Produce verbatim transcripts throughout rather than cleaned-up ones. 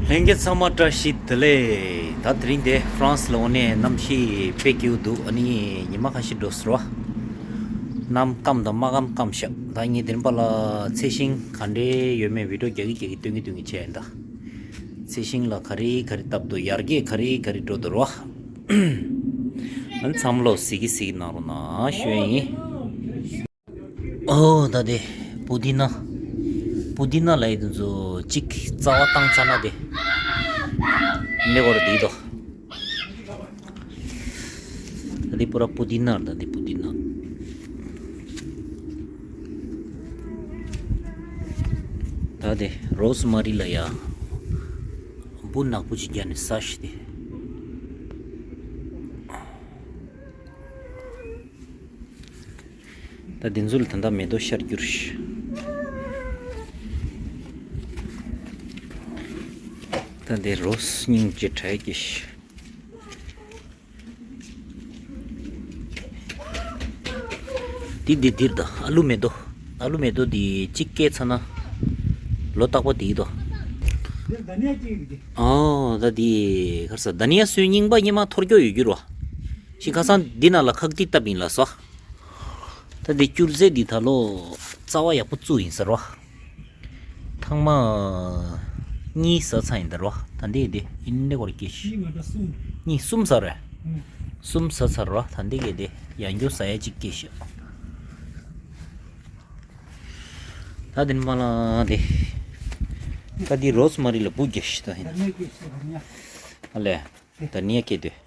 ལྷན་རྒྱས་ཚང་མ་བཀྲ་ཤིས་བདེ་ལེགས། ད་དེ་རིང་དེ་ཧྥ་རན་སི་ལ་འོ་ནས་གནམ་གཤིས་དཔེ་སྐྱིད་པོ་འདུག་ཨ་ནི་ཉི་མ་ཁ་ཤས་འགྲོ་ཟེར་བ། གནམ་སྐམ་དང་མ་སྐམ་སྐམ་ཤག་ད་ངས་དེ་རིང་པ་ལ་ཚལ་ཤིང་ག་འདྲས་ཡོད་མེད་བི་ཌིའོ་རྒྱག་གི་རྒྱག་གི་སྟོན་གི་སྟོན་གི་བྱས་ཡིན་ད། ཚལ་ཤིང་ལ་ག་རེ་ག་རེ་བཏབ་འདུག་ཡར་རྒྱས་ག་རེ་ག་རེ་འགྲོ་འདུག་རོ། ཨ་ནི་ཚང་མ་ལོ་གཟིགས་གི་གཟིགས་གི་གནང་རོགས་གནང་ཞུ་ཡ་ཡིན། ཨོ་ད་དེ་པུ་དི་ན། པུ་དི་ན་ལབ་ཡས་དེ་ཚོ་གཅིག་རྩ་བ་བཏང་ཚར་ན་དེ་འདི་སྐོར་བསྡད་དོ། ད་དེ་པུ་ར་པུ་དི་ན་རེད། ད་དེ་པུ་དི་ན། ད་དེ་རོ་སི་མ་རི་ལ་ཡ་འབུ་ནག་པོ་ཅིག་བརྒྱབ་ནས་ཟ་ཤི་དེ། ད་དེ་ཚོ་ལ་ད་ལྟ་མེ་ཏོག་ཤར་རྒྱུ་རེད། ད་དེ་རོ་སྙིང་རྗེ་དྲག་གི། དེ་འདི་འདིར་ད་ཨ་ལུ་མེ་ཏོག་ཨ་ལུ་མེ་ཏོག་འདི་གཅིག་སྐྱེས་ཚར་ན་ལོ་རྟག་པ་དེ་ཡིན་དོ། ཨོ་ད་དེ་གར་ས་ད་ནི་ཡ་སོའི་རྙིང་པ་སྙེ་མ་འཐོར་སྐྱོ་ཡོད་རྒྱུ་རོ། ཤི་ཁ་སང་འདི་ནང་ལ་ཁག་ཏི་བཏབ་ཡིན་ལ་སོ། ད་འདི་སྐྱུར་རྫས་འདི་ད་ལོ་རྩ་བ་ཡག་པོ་བཙུགས་ཡིན་ཟེར་བ། ཐེངས་མ་གཉིས་ཟ་ཚར་ཡིན་ཟེར་བ། ད་འདི་འདི་ཡིན་འདི་སྐོར་སྐྱེ་ཤི། གཉིས་གསུམ་ཟ་རེད། གསུམ་ཟ་ཚར་བ། ད་འདི་གས་འདི་ཡང་རྒྱུ་ཟ་ཡ་གཅིག་སྐྱེ་ཤི། ད་འདི་ནི་མ་ལ་འདི། ད་འདི་རོ་སི་མ་རི་ལ་འབུ་རྒྱག་ཤི་ད་ཡིན། ཨ་ལས། ད་ནི་ཡ་སྐྱེ་དུས།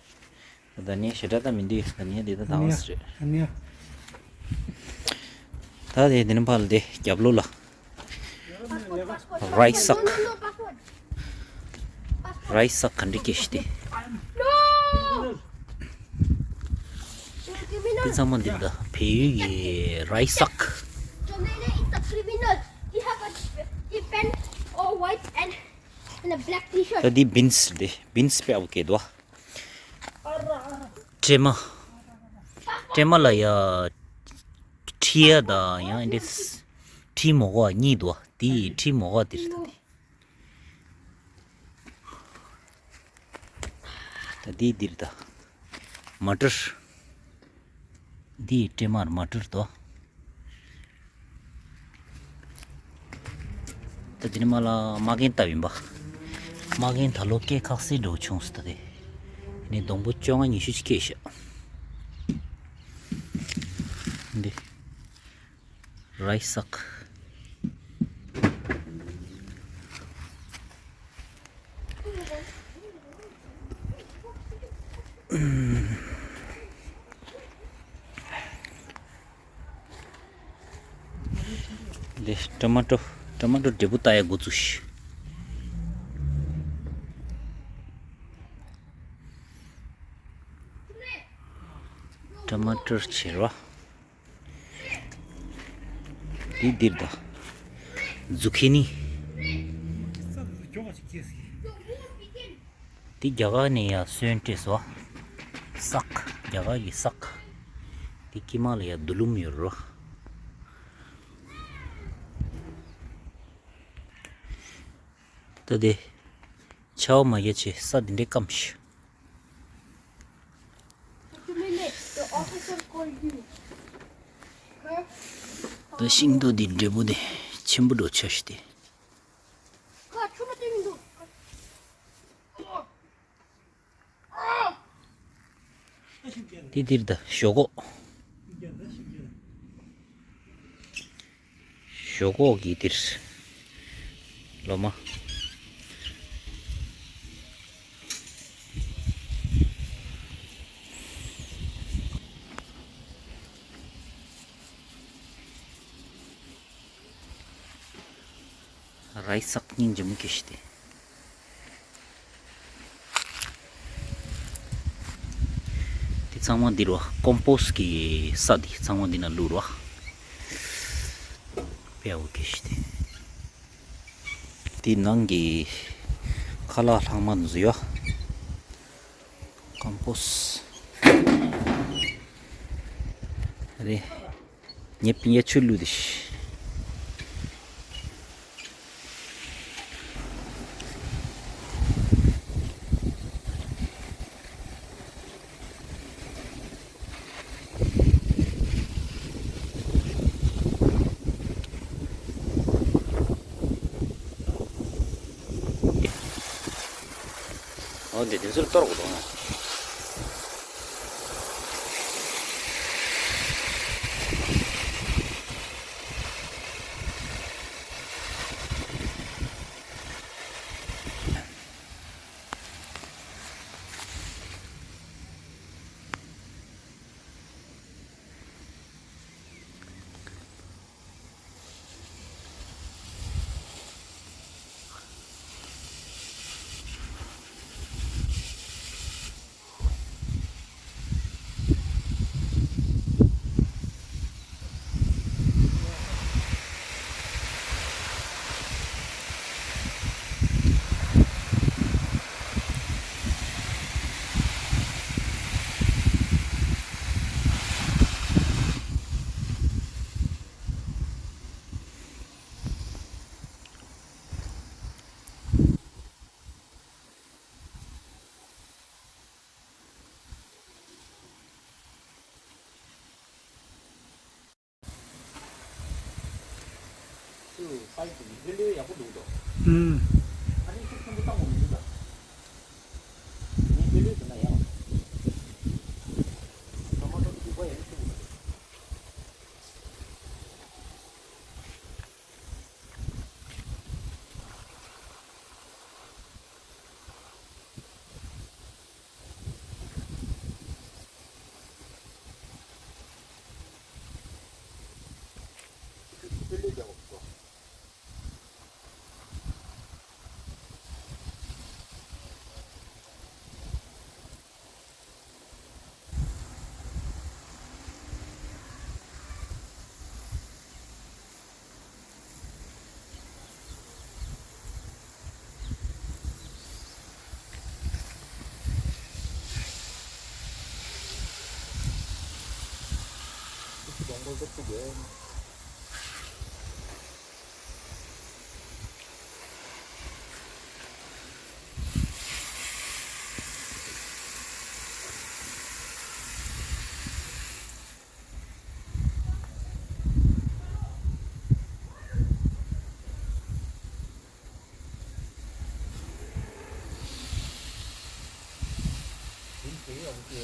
ད་ནི་ཞེ་དྲག་ད་མི་འདུག་ད་ནི་དེ་ད་དང་བ་སི་རེད། ད་དེ་དེ་ནི་ཕར་ལ་དེ་རྒྱབ་ལོགས་ལ་རའི་སག་རའི་སག་ག་འདྲ་སྐྱེ་ཤི་དེ། དེ་ཚང་མ་འདི་ད་བལ་ཡུལ་གྱི་རའི་སག He have a, he pants all white and, and a black t-shirt. ད་འདི་བིན་སི་རེད། བིན་སི་དཔེ་ཡག་པོ་སྐྱེས་འདུག་ཀྲེ་མ། ཀྲེ་མ་ལ་ཡ་ཁྲི་ཡ་དང་ཡང་འདི་ཁྲི་མོ་གོ་གཉིས་འདུག་དེ་ཁྲི་མོ་གོ་དེ་རེད། ད་དེ་ད་དེ་འདིར་ད་མ་ཏར། འདི་ཀྲེ་མར་མ་ཏར་དོ། ད་དེ་ནི་མ་ལ་མ་རྒན་ལྟ་བུ་ཡིན་པ། མ་རྒན་ད་ལོ་སྐད་ཁག་སེ་འགྲོ་བྱུང་སོང་ད་དེ། ནི་སྡོང་པོ་བཅོ་ལྔ་ཉི་ཤུ་ཅིག་སྐྱེས་ཤག་འདི། རའི་སག་འདི་ཊོ་མ་ཊོ། ཊོ་མ་ཊོ་འབྲས་བུ་ལྟ་ཡ་འགོ་བཙུགས་ཤིག་ཊོ་མ་ཊོར་བྱེར་བ། འདི་འདིར་ད། ཛུ་ཁི་ནི། འདི་རྒྱ་གར་ནས་ཡར་སོན་སྤྲད་སོ། སག་རྒྱ་གར་གྱི་སག་འདི་དཀྱིལ་མ་ལ་ཡར་རྡོ་ལུམ་ཡོད་རོ། ད་དེ། ཆར་པ་མ་རྒྱག་ཆེ་ས་འདི་འདྲའི་སྐམ་ཤི། ད་ཤིང་ཏོག་འདི་འབྲས་བུ་དེ་ཆེན་པོ་འགྲོ་ཆ་ཤི་དེ། དེ་འདིར་ད་ཞོག་ཁོག་ཞོག་ཁོག་གི་འདིར་ལོ་མ། རའི་སག་སྙིང་རྗེ་མོ་སྐྱེ་ཤི་དེ། དེ་ཚང་མ་འདི་རོ། ཀོམ་པོ་སི་གི་ས་འདི་ཚང་མ་འདི་ན་བླུགས་རོ། དཔེ་ཡག་པོ་སྐྱེ་ཤི་དེ། དེ་ནང་གི་ཁ་ལག་ལྷག་མ་འཛུལ་ཡོད། ཀོམ་པོ་སི་རེད། ངས་པིན་ཡ་ཆུ་བླུགས་ཏེ་ཤི། འོ་འདི་དེ་ཚུར་གཏོར་དགོས་འདུག་ན། ཨུམ། དེ་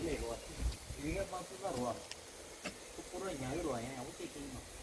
ནས་རོ། དེ་ནས་མ་སུ་ན་རོ། ཁོ་རང་ཉལ་ཡོད་རོ། ཡང་ཡག་པོ་བྱེད་ཀྱིན་མ།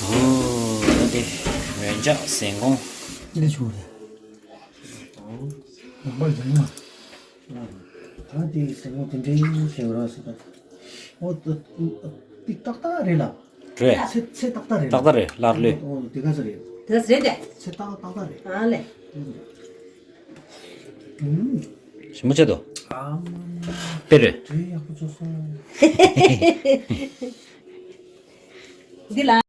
ཨོ། ད་དེ་མོན་ཇག་ཟན་གོང་། ནས་ཆུང་རེད། ནང་པར་ཡང་ན། ད་དེ་ཟན་གོང་དེ་འདྲའི་ཞེ་བ་ར་སི་ད། ཨོ། ཏི་ཏག་ཏག་རེད་ལ། རེད། ཚེ་ཚེ་ཏག་ཏག་རེད་ལ། ཏག་ཏག་རེད། སླར་ལོས། ཨོ། དེ་ག་ས་རེད། དེ་ཟེར་དེ། ཚེ་ཏག་ཏག་ཏག་རེད། ཨ་ལེ། ཞིམ་པོ་བྱེད་དོ། ཨ་མ་མ། དཔེ་རེད། དེ་ཡག་པོ་བྱུང་སོང་། འདི་ལ།